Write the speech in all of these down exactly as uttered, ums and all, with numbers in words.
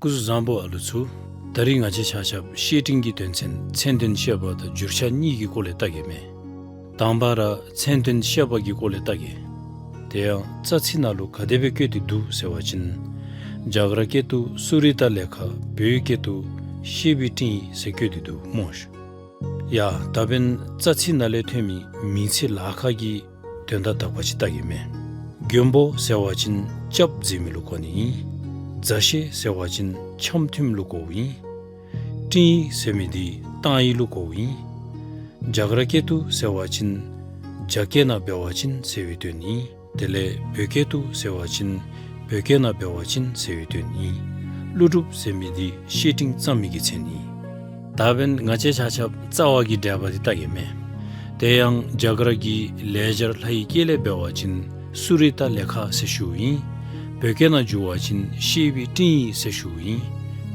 སྐུ་གཟུགས་བཟང་པོ་ཨ་ལོ་ཚུ། ད་རིས་ང་བཅས་ཆ་ཁྱབ་བཤེས་སྤྲིང་གི་དོན་ཚན་མཚན་དོན་བཤད་པ་དང་བསྒྱུར་བྱ་གཉིས་ཀྱི་སྐོར་ལས་བལྟ་གེ་མས། དང་པ་ར་མཚན་དོན་བཤད་པ་གི་སྐོར་ལས་བལྟ་གེ། དེ་ཡང་རྩ་ཚིག་ནང་ལུ་ག་དེ་སྦེ་བཀོད་དེ་འདུག་ཟེར་བ་ཅིན། རྒྱ་གར་སྐད་དུ་སུ་རི་ཏ་ལེ་ཁ། བོད་སྐད་དུ་བཤེས་པའི་སྤྲིང་ཡིག་ཟེར་བཀོད་དེ་འདུག་སྨོ་ཤིག། ཡ་ད་འབདན་རྩ་ཚིག་ནང་ལས་ཐོན་མི་མིང་ཚིག་ལཱ་ཁག་གི་དོན་དག་དག་པ་ཅིག་བལྟ་གེ་མས། མགོན་པོ་ཟེར་བ་ཅིན་སྐྱབས་མཛད་མི་ལུ་གོ་ནི་ཨིན། མཛའ་བཤེས་ཟེར་བ་ཅིན་འཆམ་མཐུནམ་ལུ་གོཝ་ཨིན། སྤྲིང་ཡིག་ཟེར་མི་འདི་གཏང་ཡིག་ལུ་གོཝ་ཨིན། རྒྱ་གར་སྐད་དུ་ཟེར་བ་ཅིན་རྒྱ་སྐད་ནང་འབད་བ་ཅིན་ཟེར་བའི་དོན་ཨིན། དེ་ལས་བོད་སྐད་དུ་ཟེར་བ་ཅིན་བོད་སྐད་ནང་འབད་བ་ཅིན་ཟེར་བའི་དོན་ཨིན། ཀླུ་སྒྲུབ་ཟེར་མི་འདི་བཤེས་སྤྲིང་གཙང་མའི་གི་མཚན་ཨིན། ད་འབདན་ང་བཅས་ཆ་ཁྱབ་རྩ་བ་གི་འགྲེལ་པ་འདི་བལྟ་གེ་མས། དེ་ཡང་རྒྱ་གར་གྱི་ལེགས་སྦྱར་ལྷ་ཡི་སྐད་ལས་འབད་བ་ཅིན་སུ་རི་ཏ་ལེ་ཁ་ཟེར་ཞུཝ་ཨིན། བོད་སྐད་ནང་བསྒྱུར་བ་ཅིན་བཤེས་པའི་སྤྲིང་ཡིག་ཟེར་ཞུཝ་ཨིན།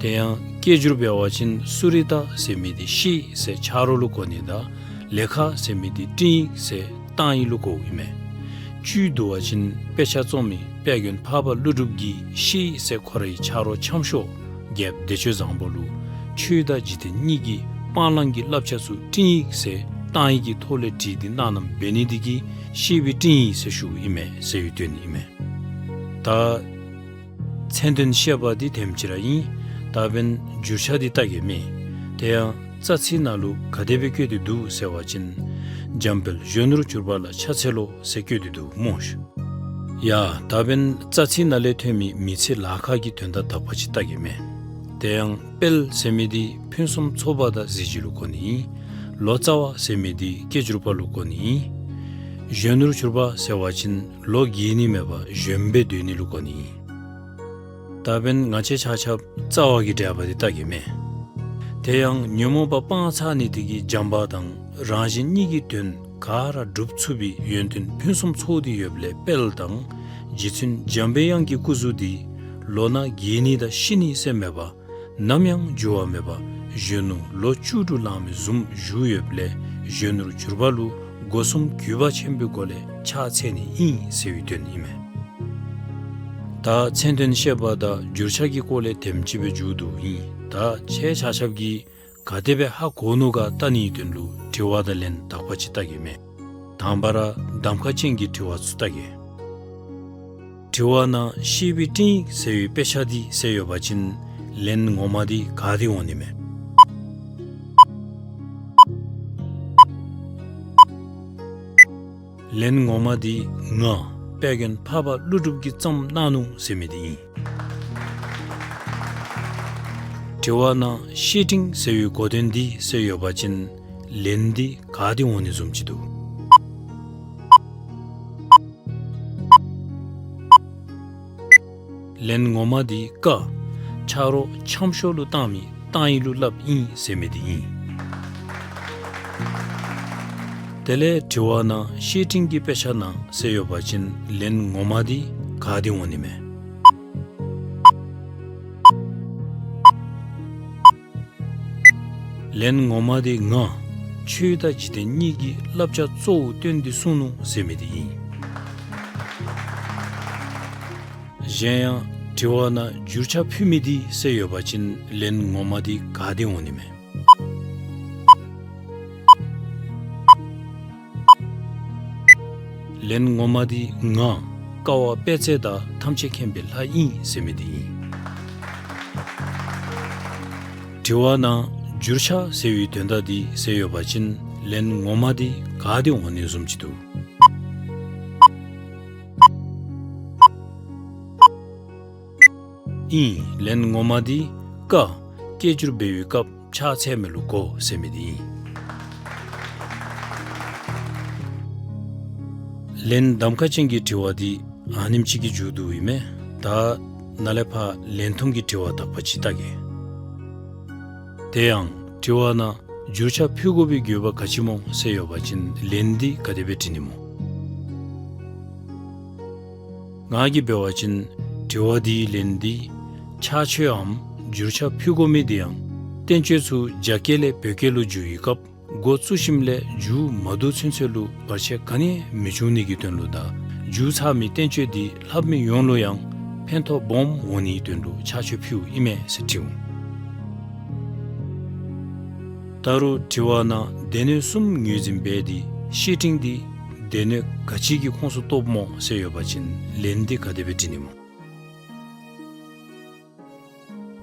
དེ་ཡང་སྐད་སྒྱུར་འབད་བ་ཅིན་སུ་རི་ཏ་ཟེར་མི་འདི་བཤེས་ཟེར་ཆ་རོགས་ལུ་གོ་ནི་དང་ལེ་ཁ་ཟེར་མི་འདི་སྤྲིང་ཡིག་ཟེར་གཏང་ཡིག་ལུ་གོཝ་ཨིན་མས། བཅུད་བསྡུ་བ་ཅིན་དཔེ་ཆ་རྩོམ་མི་དཔལ་མགོན་འཕགས་པ་ཀླུ་སྒྲུབ་ཀྱིས་བཤེས་ཟེར་ཁོ་རའི་ཆ་རོགས་འཆམ་ཤོས་རྒྱལཔོ་བདེ་སྤྱོད་བཟང་པོ་ལུ་ཆོས་དང་འཇིག་རྟེན་གཉིས་ཀྱི་སྤང་བླང་གི་བསླབ་བྱ་ཚུ་སྤྲིང་ཡིག་ཟེར་གཏང་ཡིག་གི་ཐོག་ལས་བྲིས་ཏེ་གནང་གནངམ་འབད་ནི་འདི་གིས་བཤེས་པའི་སྤྲིང་ཡིག་ཟེར་ཞུཝ་ཨིན་མས་ཟེར་བའི་དོན་ཨིན་མས། ད་མཚན་དོན་བཤད་པ་འདི་དེམ་ཅིག་ར་ཨིན། ད་འབདན་བསྒྱུར་བྱ་འདི་བལྟ་གེ་མས། དེ་ཡང་རྩ་ཚིག་ནང་ལུ་ག་དེ་སྦེ་བཀོད་དེ་འདུག་ཟེར་བ་ཅིན། འཇམ་དཔལ་གཞོན་ནུར་གྱུར་པ་ལ་ཕྱག་འཚལ་ལོ་ཟེར་བཀོད་དེ་འདུག་སྨོ་ཤིག། ཡ་ད་འབདན་རྩ་ཚིག་ནང་ལས་ཐོན་མི་མིང་ཚིག་ལཱ་ཁག་གི་དོན་དག་དག་པ་ཅིག་བལྟ་གེ་མས། དེ་ཡང་དཔལ་ཟེར་མི་འདི་ཕུན་སུམ་ཚོགས་པ་དང་གཟི་བརྗིད་ལུ་གོ་ནི་ཨིན། ལོ་ཙཱ་བ་ཟེར་མི་འདི་སྐད་སྒྱུར་པ་ལུ་གོ་ནི་ཨིན། གཞོན་ནུར་གྱུར་པ་ཟེར་བ་ཅིན་ལོ་རྒས་ནི་མེད་པར་གཞོན་པའི་སྡོད་ནི་ལུ་གོ་ནི་ཨིན། ད་འབདན་ང་བཅས་ཆ་ཁྱབ་རྩ་བ་གི་འགྲེལ་པ་འདི་བལྟ་གེ་མས། དེ་ཡང་ཉོན་མོངས་པ་སྤང་ཚར་ནི་དེ་གིས་བྱམས་པ་དང་རང་གཞན་གཉིས་ཀྱི་དོན་ག་ར་སྒྲུབ་ཚུགས་པའི་ཡོན་ཏན་ཕུན་སུམ་ཚོགས་ཏེ་ཡོདཔ་ལས་དཔལ་དང་རྗེ་བཙུན་འཇམ་པའི་དབྱངས་ཀྱི་སྐུ་གཟུགས་འདི་ལོ་ན་རྒས་ནི་དང་ཤི་ནི་ཟེར་མེད་པར་ནམ་ཡང་འགྱུར་བ་མེད་པར་གཞོན་ནུ་ལོ་བཅུ་དྲུག་ལང་མི་བཟུམ་བཞུགས་ཡོདཔ་ལས་གཞོན་ནུར་གྱུར་པ་ལུ་སྒོ་གསུམ་གུས་པ་ཆེན་པོའི་སྒོ་ལས་ཕྱག་འཚལ་ནི་ཨིན་ཟེར་བའི་དོན་ཨིན་མས། ད་མཚན་དོན་བཤད་པ་དང་བསྒྱུར་བྱ་གི་སྐོར་ལས་དེམ་ཅིག་སྦེ་མཇུག་བསྡུཝ་ཨིན། ད་ཁྱེད་ཆ་ཁྱབ་ཀྱིས་ག་དེ་སྦེ་ཧ་གོ་ནུག་ག་བལྟ་ནིའི་དོན་ལུ་དྲི་བ་དང་ལན་དག་པ་ཅིག་བལྟ་གེ་མས། དང་པ་ར་གདམ་ཁ་ཅན་གྱི་དྲི་བ་ཚུ་བལྟ་གེ། དྲི་བ་ནང་བཤེས་པའི་སྤྲིང་ཡིག་ཟེར་བའི་དཔེ་ཆ་འདི་ཟེར་ཡོད་པ་ཅིན་ལན་ངོ་མ་འདི་ག་ཏེ་འོང་ནི་མས། ལན་ངོ་མ་འདི་ང་དཔལ་མགོན་འཕགས་པ་ཀླུ་སྒྲུབ་ཀྱིས་བརྩམས་གནང་ནུག་ཟེར་མི་འདི་ཨིན། དྲི་བ་ནང་བཤེས་སྤྲིང་ཟེར་བའི་གོ་དོན་འདི་ཟེར་ཡོད་པ་ཅིན་ལན་འདི་ག་ཏེ་འོང་ནི་བཟུམ་ཅིག་འདུག། ལན་ངོ་མ་འདི་ཀ་ཆ་རོགས་འཆམ་ཤོས་ལུ་བཏང་མི་གཏང་ཡིག་ལུ་སླབ་ཨིན་ཟེར་མི་འདི་ཨིན། དེ་ལས་དྲི་བ་ནང་བཤེས་སྤྲིང་གི་དཔེ་ཆ་ནང་ཟེར་ཡོད་པ་ཅིན་ལན་ངོ་མ་འདི་ག་ཏེ་འོང་ནི་མས། ལན་ངོ་མ་འདི་ང་ཆོས་དང་འཇིག་རྟེན་གཉིས་ཀྱི་བསླབ་བྱ་གཙོ་བོ་བཏོན་ཏེ་གསུངས་ནུག་ཟེར་མི་འདི་ཨིན། གཞན་ཡང་དྲི་བ་ནང་བསྒྱུར་བྱ་ཕུལ་མི་འདི་ཟེར་ཡོད་པ་ཅིན་ལན་ངོ་མ་འདི་ག་ཏེ་འོང་ནི་མས། ལན་ངོ་མ་འདི་ང་དཀའ་བ་པད་ཚལ་དང་ཐམས་ཅད་མཁྱེན་པའི་ལྷ་ཨིན་ཟེར་མི་འདི་ཨིན། དྲི་བ་ནང་བསྒྱུར་བྱ་ཟེར་བའི་དོན་དག་འདི་ཟེར་ཡོད་པ་ཅིན་ལན་ངོ་མ་འདི་ག་ཏེ་འོང་ནི་བཟུམ་ཅིག་འདུག། ཨིན། ལན་ངོ་མ་འདི་ཀ་སྐད་སྒྱུར་འབད་བའི་སྐབས་ཕྱག་འཚལ་མི་ལུ་གོ་ཟེར་མི་འདི་ཨིན། ལན་གདམ་ཁ་ཅན་གྱི་དྲི་བ་འདི་ཨ་ནེམ་ཅིག་གིས་མཇུག་བསྡུཝ་ཨིན་མས། ད་ནཱ་ལས་ཕར་ལན་མཐུན་གྱི་དྲི་བ་དག་པ་ཅིག་བལྟ་གེ། དེ་ཡང་དྲི་བ་ནང་བསྒྱུར་བྱ་ཕུལ་དགོ་པའི་དགོས་པ་ག་ཅི་སྨོ་ཟེར་ཡོད་པ་ཅིན་ལན་འདི་ག་དེ་སྦེ་བྲི་ནི་སྨོ། ང་གིས་འབད་བ་ཅིན་དྲི་བ་འདིའི་ལན་འདི་ཕྱག་མཆོདཔ་བསྒྱུར་བྱ་ཕུལ་དགོ་མི་འདི་ཡང་བསྟན་བཅོས་ཚུ་རྒྱ་སྐད་ལས་བོད་སྐད་ལུ་བསྒྱུར་བའི་སྐབས་འགོ་བཙུགས་ཞིནམ་ལས་མཇུག་མ་བསྡུ་ཚུན་ཚོད་ལུ་བར་ཆད་ག་ནི་མི་འབྱུང་ནི་གི་དོན་ལུ་དང་མཇུག་ཚར་མི་བསྟན་བཅོས་འདི་ལྷབ་མི་ཡོངས་ལུ་ཡང་ ཕན་ཐོགས་སྦོམ་འོང་ནིའི་དོན་ལུ་ཕྱག་མཆོད་ཕུལཝ་ཨིན་མས་ཟེར་དྲིཝ་འོང་། ད་རུང་དྲི་བ་ནང་སྡེ་སྣོད་གསུམ་ངོས་འཛིན་འབད་དེ་བཤེས་སྤྲིང་འདི་སྡེ་སྣོད་ག་ཅི་གི་ཁོངས་སུ་གཏོགསཔ་སྨོ་ཟེར་ཡོད་པ་ཅིན་ལན་འདི་ག་དེ་སྦེ་འདྲི་ནི་སྨོ།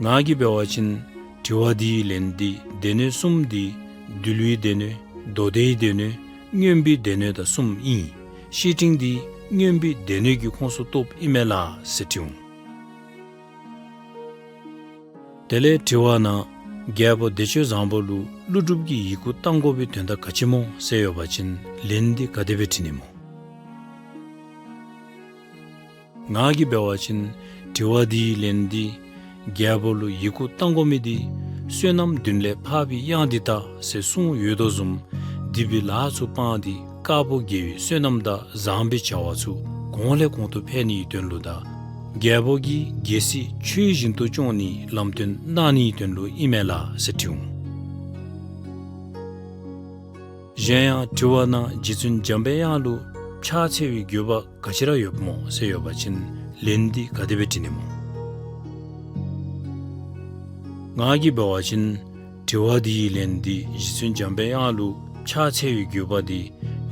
ང་གིས་འབད་བ་ཅིན་དྲི་བ་འདིའི་ལན་འདི་སྡེ་སྣོད་གསུམ་འདི་འདུལ་བའི་སྡེ་སྣོད་མདོ་སྡེའི་སྡེ་སྣོད་མངོན་པའི་སྡེ་སྣོད་དང་གསུམ་ཨིན། བཤེས་སྤྲིང་འདི་མངོན་པའི་སྡེ་སྣོད་ཀྱི་ཁོངས་སུ་གཏོགསཔ་ཨིན་མས་ལགས་ཟེར་དྲིཝ་འོང་། དེ་ལས་དྲི་བ་ནང་རྒྱལ་པོ་བདེ་སྤྱོད་བཟང་པོ་ལུ་ཀླུ་སྒྲུབ་ཀྱིས་ཡི་གུ་བཏང་དགོ་པའི་དོན་དག་ག་ཅི་སྨོ་ཟེར་ཡོད་པ་ཅིན་ལན་འདི་ག་དེ་སྦེ་འདྲི་ནི་སྨོ། ང་གིས་འབད་བ་ཅིན་དྲི་བ་འདིའི་ལན་འདི་རྒྱལ་པོ་ལུ་ཡི་གུ་བཏང་དགོ་མི་འདི་བསོད་ནམས་བདུན་ལས་འཕགས་པའི་གཡང་འདི་ལྟ་ཟེར་གསུངས་ཡོད་དོ་བཟུམ་སྡིག་པའི་ལཱ་ཚུ་སྤངས་ཏེ་དཀར་པོ་དགེ་བའི་བསོད་ནམས་དང་བཟང་པོའི་བྱ་བ་ཚུ་གོང་ལས་གོང་དུ་འཕེལ་ནིའི་དོན་ལུ་དང་རྒྱལ་པོ་གིས་རྒྱལ་སྲིད་ཆོས་བཞིན་དུ་སྐྱོང་ནིའི་ལམ་སྟོན་གནང་ནིའི་དོན་ལུ་ཨིན་མས་ལགས་ཟེར་དྲིཝ་འོང་། གཞན་ཡང་དྲི་བ་ནང་རྗེ་བཙུན་འཇམ་པའི་དབྱངས་ལུ་ཕྱག་འཚལ་བའི་དགོས་པ་ག་ཅི་ར་ཡོདཔ་སྨོ་ཟེར་ཡོད་པ་ཅིན་ལན་འདི་ག་དེ་སྦེ་འདྲི་ནི་སྨོ། ང་གིས་འབད་བ་ཅིན་དྲི་བ་འདིའི་ལན་འདི་རྗེ་བཙུན་འཇམ་པའི་དབྱངས་ལུ་ཕྱག་འཚལ་བའི་དགོས་པ་འདི་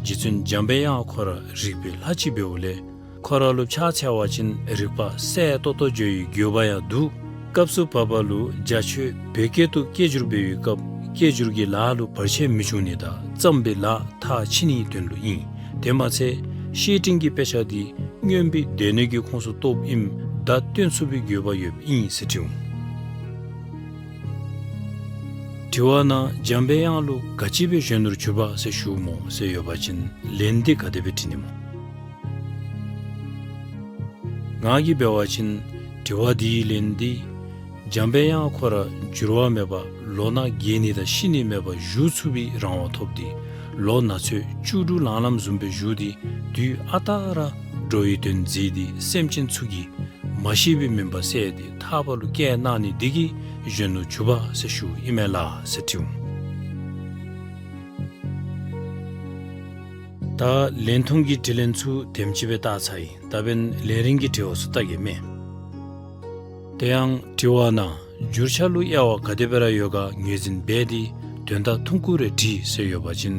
རྗེ་བཙུན་འཇམ་པའི་དབྱངས་ཁོ་ར་རིག་པའི་ལྷ་ཅིག་འབདཝ་ལས་ཁོ་ར་ལུ་ཕྱག་འཚལ་བ་ཅིན་རིག་པ་གསལ་ཏོག་ཏོ་འགྱོ་བའི་དགོས་པ་ཡང་འདུག། སྐབས་སུ་བབ་པ་ལུ་རྒྱ་ཆོས་བོད་སྐད་དུ་སྐད་སྒྱུར་འབད་བའི་སྐབས་སྐད་སྒྱུར་གྱི་ལཱ་ལུ་བར་ཆད་མི་འབྱུང་ནི་དང་བརྩམས་པའི་ལཱ་མཐར་ཕྱིན་ནིའི་དོན་ལུ་ཨིན། དེ་མ་ཚད་བཤེས་སྤྲིང་གི་དཔེ་ཆ་འདི་མངོན་པའི་སྡེ་སྣོད་ཀྱི་ཁོངས་སུ་གཏོགསཔ་ཨིནམ་བརྡ་སྟོན་ཚུགས་པའི་དགོས་པ་ཡོདཔ་ཨིན་ཟེར་དྲིཝ་འོང་། དྲི་བ་ནང་འཇམ་པའི་དབྱངས་ལུ་ག་ཅི་སྦེ་གཞོན་ནུར་གྱུར་པ་ཟེར་ཞུཝ་སྨོ་ཟེར་ཡོད་པ་ཅིན་ལན་འདི་ག་དེ་སྦེ་འདྲི་ནི་སྨོ། ང་གིས་འབད་བ་ཅིན་དྲི་བ་འདིའི་ལན་འདི་འཇམ་པའི་དབྱངས་ཁོ་ར་འགྱུར་བ་མེད་པ་ལོ་ན་རྒས་ནི་དང་ཤི་ནི་མེད་པར་བཞུགས་ཚུགས་པའི་རང་དབང་ཐོབ་སྟེ་ལོ་ན་ཚོད་བཅུ་དྲུག་ལང་ལམ་བཟུམ་སྦེ་བཞུགས་ཏེ་དུས་ཨ་རྟག་ར་འགྲོ་བའི་དོན་མཛད་དེ་སེམས་ཅན་ཚུ་གི་མ་ཤེས་པའི་མུན་པ་བསལ་ཏེ་ཐར་པ་ལུ་བསྐྱལ་གནང་ནི་འདི་གིས་གཞོན་ནུར་གྱུར་པ་ཟེར་ཞུཝ་ཨིན་མས་ལགས་ཟེར་དྲིཝ་འོང་། ད་ལན་མཐུན་གྱི་དྲི་ལན་ཚུ་དེམ་ཅིག་སྦེ་བལྟ་ཚར་ཡི། ད་འབདན་ལན་རིམ་གྱི་དྲི་བ་ཚུ་བལྟ་གེ་མས། དེ་ཡང་དྲི་བ་ནང་འགྱུར་བྱ་ལུ་དབྱེ་བ་ག་དེ་སྦེ་ར་ཡོད་ག་ངོས་འཛིན་འབད་དེ་དོན་དག་ཐུང་ཀུ་རེ་དྲིས་ཟེར་ཡོད་པ་ཅིན་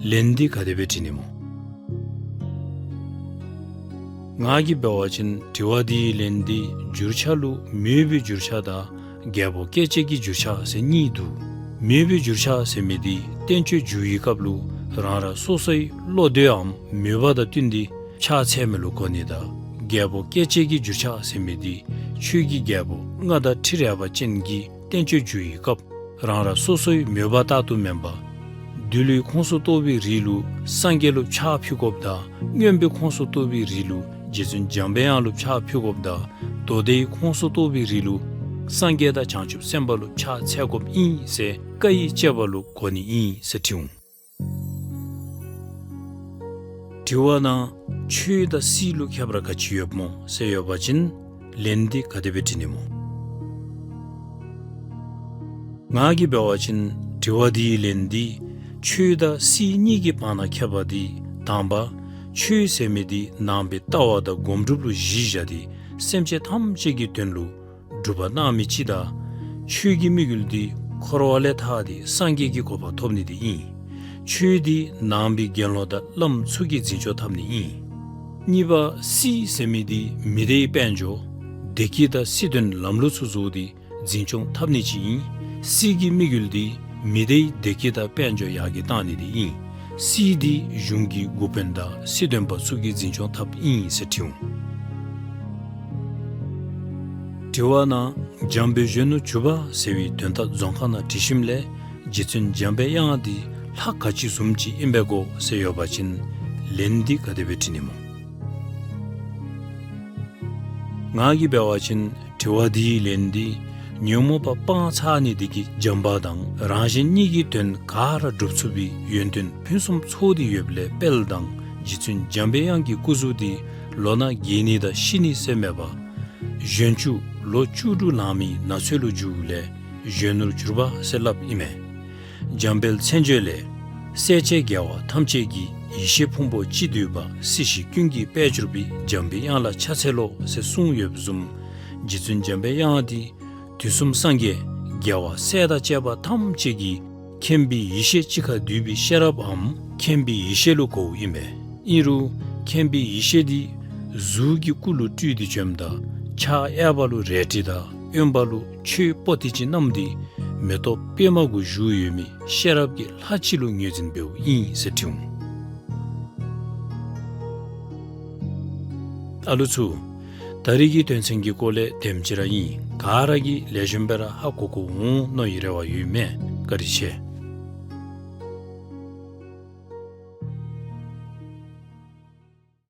ལན་འདི་ག་དེ་སྦེ་འདྲི་ནི་སྨོ། ང་གིས་འབད་བ་ཅིན་དྲི་བ་འདིའི་ལན་འདི་འགྱུར་བྱ་ལུ་མོས་པའི་འགྱུར་བྱ་དང་རྒྱལ་པོ་སྐྱེ་བྱེད་ཀྱི་འགྱུར་བྱ་ཟེར་གཉིས་འདུག། མོས་པའི་འགྱུར་བྱ་ཟེར་མི་འདི་བསྟན་བཅོས་བསྒྱུར་བའི་སྐབས་ལུ་རང་རང་སོ་སོའི་བློ་འདོད་འམ་མོས་པ་དང་བསྟུན་ཏེ་ཕྱག་འཚལ་མི་ལུ་གོ་ནི་དང་རྒྱལ་པོ་སྐྱེ་བྱེད་ཀྱི་འགྱུར་བྱ་ཟེར་མི་འདི་ཆོས་ཀྱི་རྒྱལ་པོ་མངའ་བདག་ཁྲི་རལ་པ་ཅན་གྱིས་བསྟན་བཅོས་བསྒྱུར་བའི་སྐབས་རང་རང་སོ་སོའི་མོས་པ་ལྟར་དུ་མེན་པར་འདུལ་བའི་ཁོངས་སུ་གཏོགས་པའི་རིགས་ལུ་སངས་རྒྱས་ལུ་ཕྱག་ཕུལ་དགོཔ་དང་མངོན་པའི་ཁོངས་སུ་གཏོགས་པའི་རིགས་ལུ་རྗེ་བཙུན་འཇམ་པའི་དབྱངས་ལུ་ཕྱག་ཕུལ་དགོཔ་དང་མདོ་སྡེའི་ཁོངས་སུ་གཏོགས་པའི་རིགས་ལུ་སངས་རྒྱས་དང་བྱང་ཆུབ་སེམས་དཔའ་ལུ་ཕྱག་འཚལ་དགོཔ་ཨིན་ཟེར་བཀའ་ཡིས་གཅོད་པ་ལུ་གོ་ནི་ཨིན་ཟེར་དྲིཝ་འོང་། དྲི་བ་ནང་ཆོས་དང་སྲིད་ལུ་ཁྱད་པར་ག་ཅི་ཡོདཔ་སྨོ་ཟེར་ཡོད་པ་ཅིན་ལན་འདི་ག་དེ་སྦེ་འདྲི་ནི་སྨོ། ང་གིས་འབད་བ་ཅིན་དྲི་བ་འདིའི་ལན་འདི་ཆོས་དང་སྲིད་གཉིས་ཀྱི་བར་ན་ཁྱད་པར་འདི་དང་པ་ཆོས་ཟེར་མི་འདི་ནང་པའི་ལྟ་བ་དང་སྒོམ་སྒྲུབ་ལུ་གཞི་བཞག་སྟེ་སེམས་ཅན་ཐམས་ཅད་ཀྱི་དོན་ལུ་སྒྲུབ་པ་གནང་མི་ཅིག་དང་ཆོས་ཀྱི་དམིགས་ཡུལ་འདི་འཁོར་བ་ལས་ཐར་ཏེ་སངས་རྒྱས་ཀྱི་གོ་འཕང་ཐོབ་ནི་འདི་ཨིན། ཆོས་འདི་ནང་པའི་དགེ་སློང་དང་བླམ་ཚུ་གིས་འཛིན་སྐྱོང་འཐབ་ནི་ཨིན། གཉིས་པ་སྲིད་ཟེར་མི་འདི་མི་སྡེའི་དཔལ་འབྱོར་བདེ་སྐྱིད་དང་སྲིད་དོན་ལམ་ལུགས་ཚུ་བཟོ་སྟེ་འཛིན་སྐྱོང་འཐབ་ནི་ཅིག་ཨིན། སྲིད་ཀྱི་དམིགས་ཡུལ་འདི་མི་སྡེའི་བདེ་སྐྱིད་དང་དཔལ་འབྱོར་ཡར་རྒྱས་གཏང་ནི་འདི་ཨིན། སྲིད་འདི་གཞུང་གི་འགོ་དཔོན་དང་སྲིད་དོན་པ་ཚུ་གིས་འཛིན་སྐྱོང་འཐབ་ཨིན་ཟེར་དྲིཝ་འོང་། དྲི་བ་ནང་འཇམ་པའི་གཞོན་ནུར་གྱུར་པ་ཟེར་བའི་དོན་དག་རྫོང་ཁ་ནང་དྲིས་ཞིནམ་ལས་རྗེ་བཙུན་འཇམ་པའི་དབྱངས་འདི་ལྷ་ག་ཅི་བཟུམ་ཅིག་ཨིན་པས་གོ་ཟེར་ཡོད་པ་ཅིན་ལན་འདི་ག་དེ་སྦེ་འདྲི་ནི་སྨོ། ང་གིས་འབད་བ་ཅིན་དྲི་བ་འདིའི་ལན་འདི་ཉོན་མོངས་པ་སྤངས་ཚར་ནི་འདི་གིས་འཇམ་པ་དང་རང་གཞན་གཉིས་ཀྱི་དོན་ག་ར་སྒྲུབ་ཚུགས་པའི་ཡོན་ཏན་ཕུན་སུམ་ཚོགས་ཏེ་ཡོདཔ་ལས་དཔལ་དང་རྗེ་བཙུན་འཇམ་པའི་དབྱངས་ཀྱི་སྐུ་གཟུགས་འདི་ལོ་ན་རྒས་ནི་དང་ཤི་ནི་ཟེར་མེད་པར་གཞོན་བཅུ་ལོ་བཅུ་དྲུག་ལང་མིའི་ན་ཚོད་ལུ་འགྱུརཝ་ལས་གཞོན་ནུར་གྱུར་པ་ཟེར་སླབ་ཨིན་མས། འཇམ་དཔལ་མཚན་བརྗོད་ལས། སྲས་བཅས་རྒྱལ་བ་ཐམས་ཅད་ཀྱི། ཡེ་ཤེས་ཕུང་པོ་ཅི་འདུས་པ། སྲིད་ཞི་ཀུན་གྱི་དཔལ་གྱུར་པའི། འཇམ་པའི་དབྱངས་ལ་ཕྱག་འཚལ་ལོ། ཟེར་གསུངས་ཡོདཔ་བཟུམ་ རྗེ་བཙུན་འཇམ་པའི་དབྱངས་འདི་དུས་གསུམ་སངས་རྒྱས་རྒྱལ་བ་སྲས་དང་བཅས་པ་ཐམས་ཅད་ཀྱི་མཁྱེན་པའི་ཡེ་ཤེས་གཅིག་ཁར་འདུས་པའི་ཤེས་རབ་འམ་མཁྱེན་པའི་ཡེ་ཤེས་ལུ་གོཝ་ཨིན་པས། ཨིན་རུང་མཁྱེན་པའི་ཡེ་ཤེས་འདི་གཟུགས་ཀྱི་སྐུ་ལུ་སྤྲུལ་ཏེ་བྱོནམ་ད་ཕྱག་གཡསཔ་ལུ་རལ་གྲི་དང་གཡོནམ་ལུ་ཆོས་པོ་ཏི་ཅིག་བསྣམས་ཏེ་མེ་ཏོག་པདྨ་གུ་བཞུགས་ཡོད་མི་ཤེས་རབ་ཀྱི་ལྷ་ཅིག་ལུ་ངོས་འཛིན་འབདཝ་ཨིན་ཟེར་དྲིཝ་ཨིན། ཨ་ལུ་ཚུ། ད་རིས་ཀྱི་དོན་ཚན་གྱི་སྐོར་ལས་དེམ་ཅིག་ར་ཨིན། ག་ར་གིས་ལེགས་ཤོམ་སྦེ་ར་ཧ་གོ་གོ་འོང་མནོ་བའི་རེ་བ་ཡོད་མས། བཀའ་དྲིན་ཆེ།